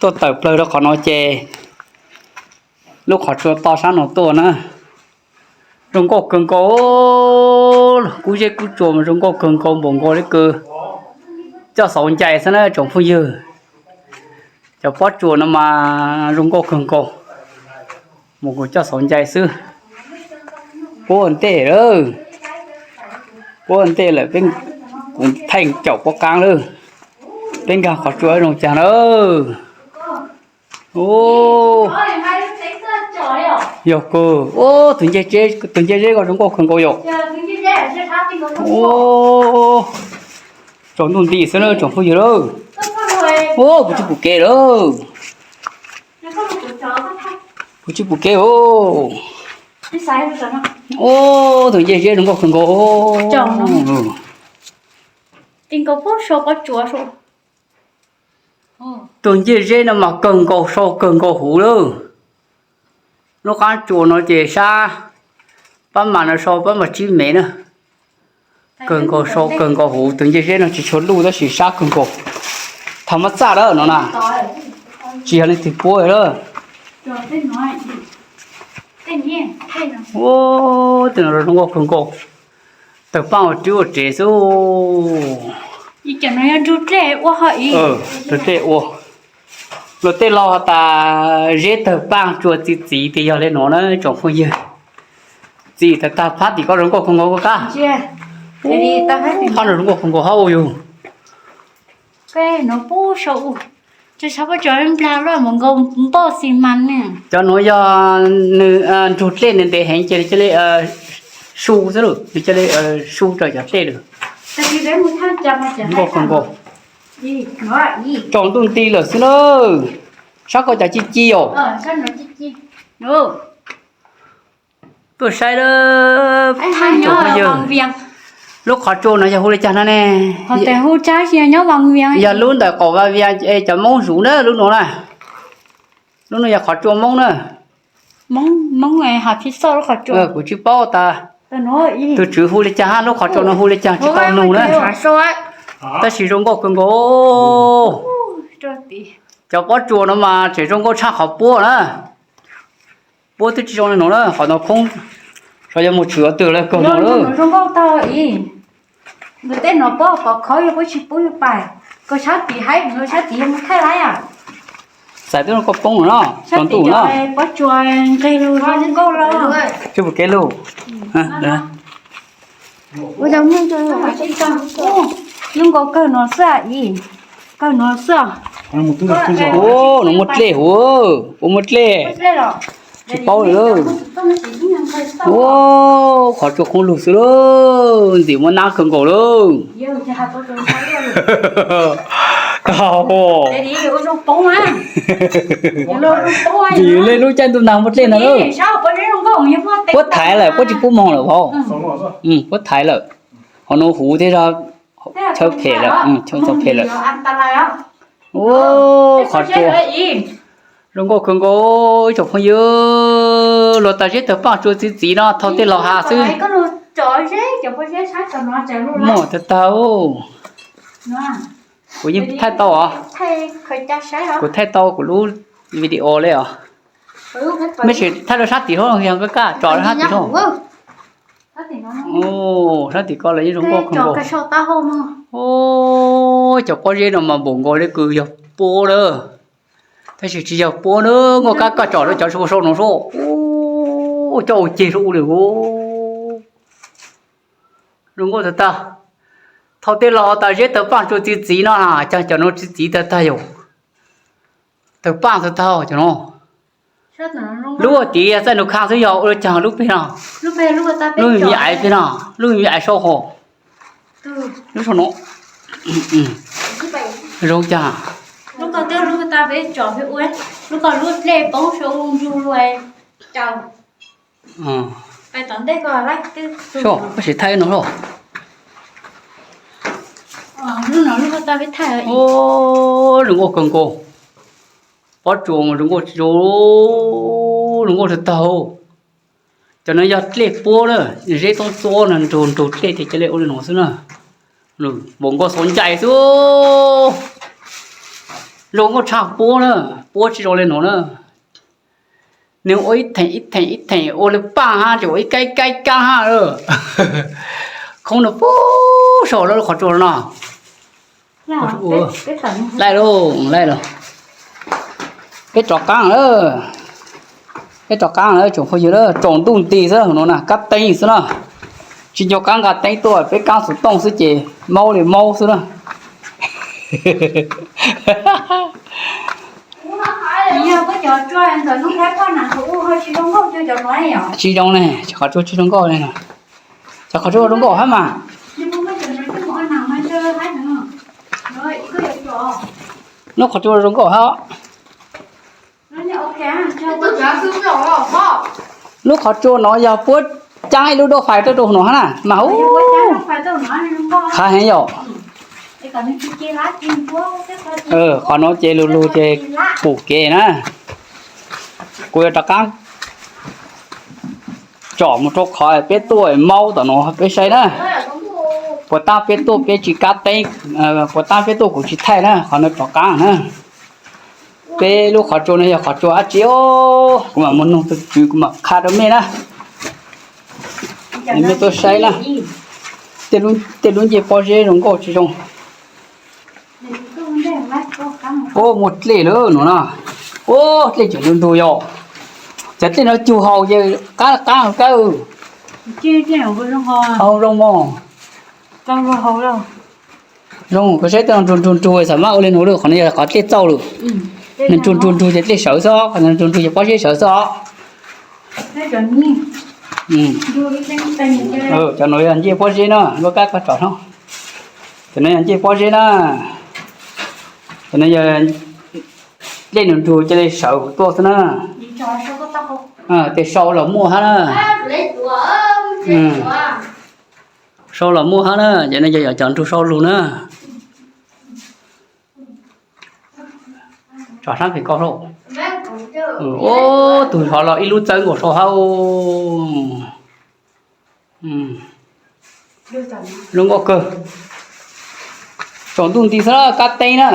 Tuaj tawm plawg rau qhov no ces lub qhov tsua to sab no tuaj na. Zoo nkauj kawg nkaus, kub zeb kub tsua mas zoo nkauj kawg nkaus, npaum nkaus li kws coj xauv ncais xwb na tsoom phooj ywg. Cov pob tsuas no mas zoo nkauj kawg nkaus, mus kuv coj xauv ncais xwb. Puab ntej lawm, puab ntej lawm, kuv thaij caum puab qaab lawm. Peb nkag qhov tsua zoo caag lawm. Yog kawg, tus ncej zeb ko zoo nkauj kawg nkaus yom. Tsaus ntuj nti xwb na tsoom phooj ywg lawm. Kuv tsis pum kev lawm. Kuv tsis pum kev os. Tus ncej zeb zoo nkauj kawg nkaus. Tus ncej zeb no mas kawg nkaus sau kawg nkaus huv lawm. Lub qaab tsua no ces sab pab mas no sau pab mas tsib mev na. Kawg nkaus sau kawg nkaus huv, tus ncej zeb no tsis tshua luj tab sis sab kawg nkaus. Thaum mab txaj lawm no na, tsis yog leej twg puab lawm. Tej no zoo nkauj kawg nkaus, tawg paaj ua rub ua rev xwb. Tus dlej ua, luag tej laug has tas zeb tawg paaj tsua txi txiv tias yog le nuav na tsoom phooj ywg. Txi tag tag phab tim ko zoo nkauj kawg nkaus koj kab. Phab no zoo nkauj kawg nkaus hab ua yug. Cov nuav yog nws nrug dlej ntev heev ces nws cia li su xwb lawm, nws cia li su raws cov dlej lawm. Nkauj kawg nkaus. Tsaus ntuj nti lawm xwb na. Sab ko cas ci ci os. Tuaj saib lawm. Lub qhov tsua no yog hu li cas no ne? Yog lub ntawm qaum Vaj Vias cov Moob zuv na lub nuav na. Lub nuav yog qhov tsua Moob na. Kuv tsis paub tas tus tswv hu li cas hab lub qhov tsua no hu li cas tsis tau nug na. Tab sis zoo nkauj kawg nkaus. Cov pob tsuas no mas tseem zoo nkauj tshaj qhov puab na. Puab twb tsis zoo li no na, qhov no khoob, xyov yuav mus tshwm ua twg lawm kawg no lawm. Txais twb no koj poob no na, tsaus ntuj na. Tsis pum kev lug. Zoo nkauj kawg no xwb, kawg no xwb. Ua, no muaj dlej huv, ua muaj dlej. Tsis paub li lawm. Ua, qhov tsua khoob lug xwb lawm, ntxim muaj nab kawg nkaus lawm. Ntxim le lub caij ntuj nag muaj dlej no lawm. Puab thaiv lawm, puab tsis pub moog lawm hov. Puab thaiv lawm. Qhov no huv thiab, chaw phem lawm, chaw phem lawm. Ua, qhov tsua zoo nkauj kawg nkaus ib tsoom phooj ywg. Luag tas zeb tawg paaj tsua txi txiv no thau tej laug has xwb. Muaj tag tag. Kuv yeej thaij tau os. Kuv thaij tau kuv lub video li os. Mej sim thaij rau sab tim hauv, yog koj kaj tsom rau sab tim hauv. Sab tim ko los yeej zoo nkauj kawg nkaus. Cov pob zeb no mas npaum nkaus li kws yog puab lawm. Tab sis tsis yog puab na, nkauj kab kaj tsom rau cov sau sau no sub. Coj ua ceg rau ua li. Zoo nkauj tag tag. Thau tej laug tas zeb tawg paaj tsua txi txiv no, cas cov no txi txiv tag tag yom. Tawg paaj tag tag cov no. Lub tim txaij nug kha xwb yog ua li cas lub peg no. Lub me aiv peg no, lub me aiv sau hov. Lub sau no. Zoo cas. Lub ko lub dlej poob sau ntug lug. Koj sim thaij no los. Zoo nkauj kawg nkaus. Pob tsuas zoo nkauj, zoo nkauj tag tag. Cov no yog dlej puab na, zeb toob txob no nrug nrug dlej ces cia li ua li no xwb na. Npaum nkaus xauv ncais xwb. Zoo nkauj tshaj puab na, puab tsis zoo li no na. Nws ua ib theem ib theem ib theem ua li paj hab ces ua ib kaib kaib kab hab lawm. Khoob no puag saum lawm qhov tsua no. Laij lauj, laij lauj. Peb rov qaab lawm. Peb rov qaab lawm tsoom phooj ywg, tsaus ntuj nti xwb no na, kab teeb xwb na. Tsis nco qab nqa teeb tuaj, peb kaab xov tooj xwb ces maub li maub xwb na. Tsis zoo ne, qhov tsua tsis zoo nkauj li no. Cov qhov tsua zoo nkauj hab mas. Lub qhov tsua zoo nkauj hab. Lub qhov tsua no yog puab caab ib lub dauj fais rau rau no hab na mas ub, qhov heev yom. Qhov no ces lug lug ces pum kev na. Kuv yuav rov qaab tsom mus rau qhov peb tuaj maub tom no peb saib na. Puas tab peb tuaj peb tsis kab teeb, puas tab peb tuaj kuv tsis thaij na, qhov no rov qaab na. Peb lub qhov tsua no yog qhov tsua dab tsi os, kuv mam mus nug tus tswv kuv mam qha rau mej na. Mej tuaj saib na. Tej lub ncej pob zeb zoo nkauj tsis zoo. Ub, muaj dlej lawm no na. Ub, dlej tseem ntug ntug yom. Cov dlej no cug haus ces qab qab kawg. Zoo mog. Zoo, koj saib tej no ntug ntug ntug, xam mab ua li no lawm, qhov no yog qhov dlej txauj lawm. Nws ntug ntug ntug ces dlej sawv xwb os, qhov no ntug ntug ces pob zeb sawv xwb os. Cov no yog ncej pob zeb na, lub kab koj tsom no. Cov no yog ncej pob zeb na. Cov no yog dlej nws ntug cia li sawv tuaj xwb na. Tes sau los muaj hab na. Sau los muaj hab na, ces no yog cov ntug sau lug na. Tsom sab pem ko. Ub, tus hov los ib lub txawb nkaus sau hab. Zoo nkauj kawg. Tsaus ntuj nti xwb na, kab teeb na.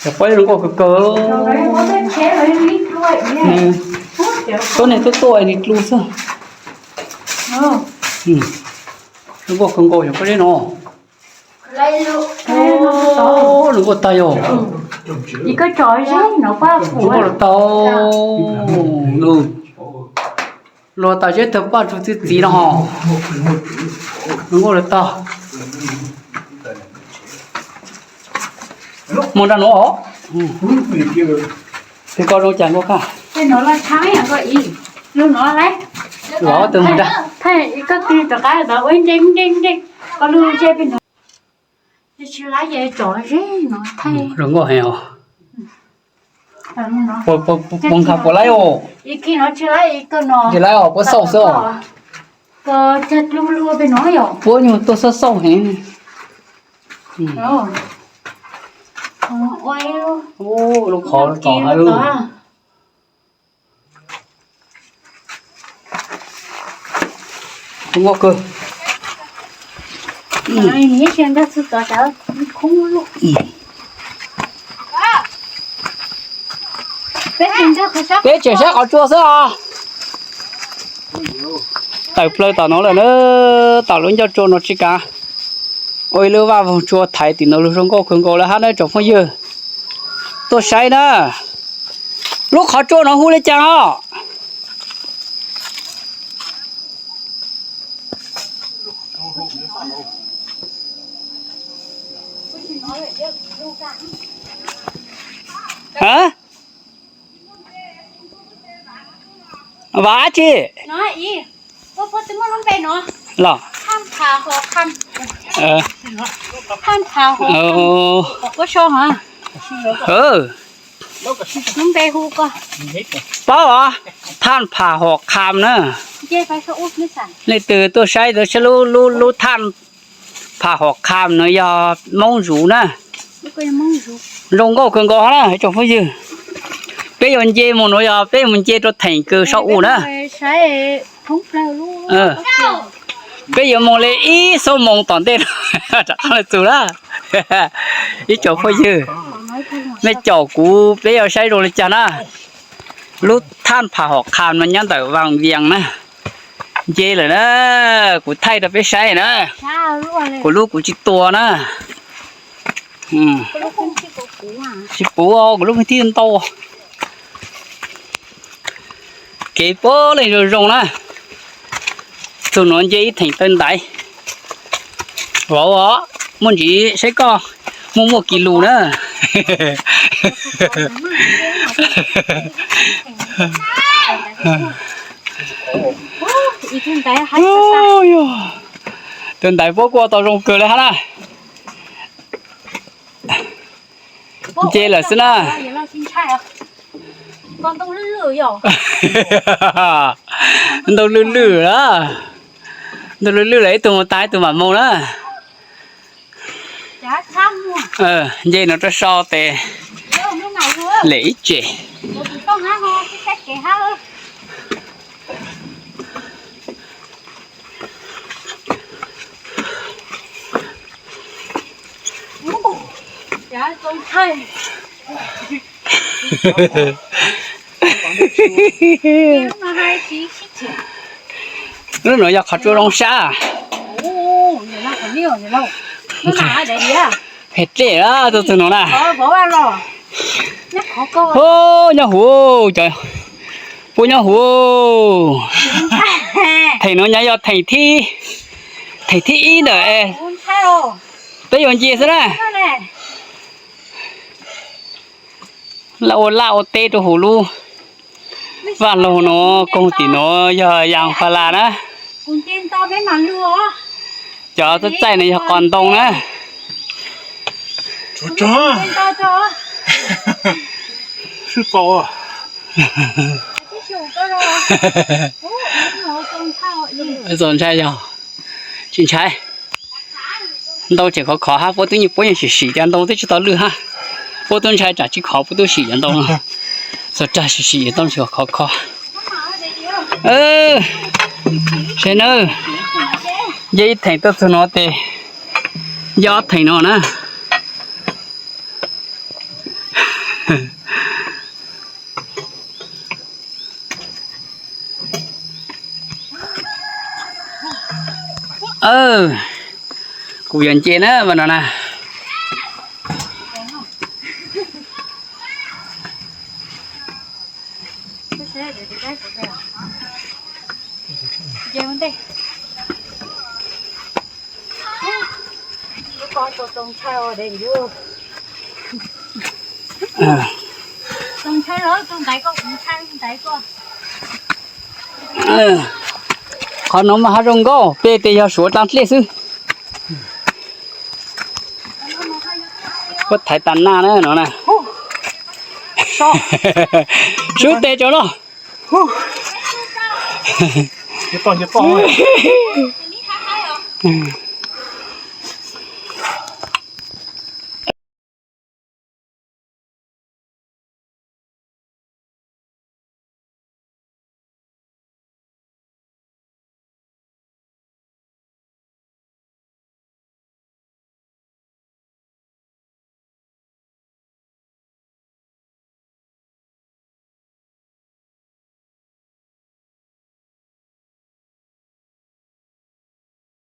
Cov pob zoo nkauj kawg kawg. Tuab neeg tuaj tuaj nws dlu xwb. Zoo nkauj kawg nkaus cov pob zeb no. Zoo nkauj tag yog. Zoo nkauj tag. Luag tas zeb tawg paj tsuag txiv txiv no ho. Zoo nkauj tag. Muag nrag nuav os. Peb koj zoo cas nkauj kaj. Los tug muag nrag. Zoo nkauj heev os. Puas nkag puas laib os? Tsis laib os, puab xauj xwb os. Puab nyuag tuaj xauj xauj heev. Lub qhov tod hab. Zoo nkauj kawg. Peb tseem saib qhov tsua xwb os. Tawm plaws tom no lawm na, tom lub ncauj tsua no tsis kav. Ua ib lub vaj voog tsua thaiv tim no lug zoo nkauj kawg nkaus lawm hab na tsoom phooj ywg. Tuaj saib na. Lub qhov tsua no hu li cas os? Vam dab tsi? Los, paub os, Thaj Pham Hom Kham na. Leej twg tuaj saib, tuaj saib lub, lub Thaj Pham Hom Kham no yog Moob Zuv na. Zoo nkauj kawg nkaus na tsoom phooj ywg. Peb yuav nce mus no yog peb mus nce rau theem kws sau u na. Peb yuav mus li ib xuab moos tom ntej rov qab los txug na. Ib tsoom phooj ywg, nej caum kuv peb yuav saib zoo li cas na. Lub thaj Pha Hom Qha no nyob ntawm Vaj Vias na. Nce lawm na, kuv thaij rau peb saib na. Kuv lub kuv tsis tua na. Tsis puv, kuv lub thib ntau. Kev puav leej zoo zoo na. Tug nuav nce ib theem taw ntaiv. Vauv os, muaj ntsis saib koj muaj muaj kis lus na. Taw ntaiv puab kuj tau zoo kawg li hab na. Nce lawm xwb na. Ntau lwj lwj a, ntau lwj lwj lawm, ib tug mus tag ib tug mam moog na. Nce no rau sau tes lem ib tsem. Lub nuav yog qhov tsua zoo sab. Phem dlej tug tug nuav na. Nyob huv, puab nyob huv. Theem nuav nyob yog theem thib ib ntawm peb yuav nce xwb na. Laj ua laj ua teb rau huv lub vaj laug nuav, koog tim nuav yog Yas Pha Las na. Cov txaij txaij no yog qos ntoo na. Txaus ntshai yog tsis ntshai. Ntoo tseem khov khov hab, puab twb yeej, puab yeej sim sim cov ntoo twb tsis tau lwj hab. Puab tub ntshai tsam tsis khov puab tub sim cov ntoo no. Txog rag sim sim cov ntoo tseem khov khov. Saib nawb, nce ib theem tuaj txug no tes nce ob theem no na. Kuv yuav nce na mas no na. Qhov nuav mas hab zoo nkauj, peb tes yog suav dlaab dlej xwb. Puab thaiv tas naj na no na. Sub tes tso los.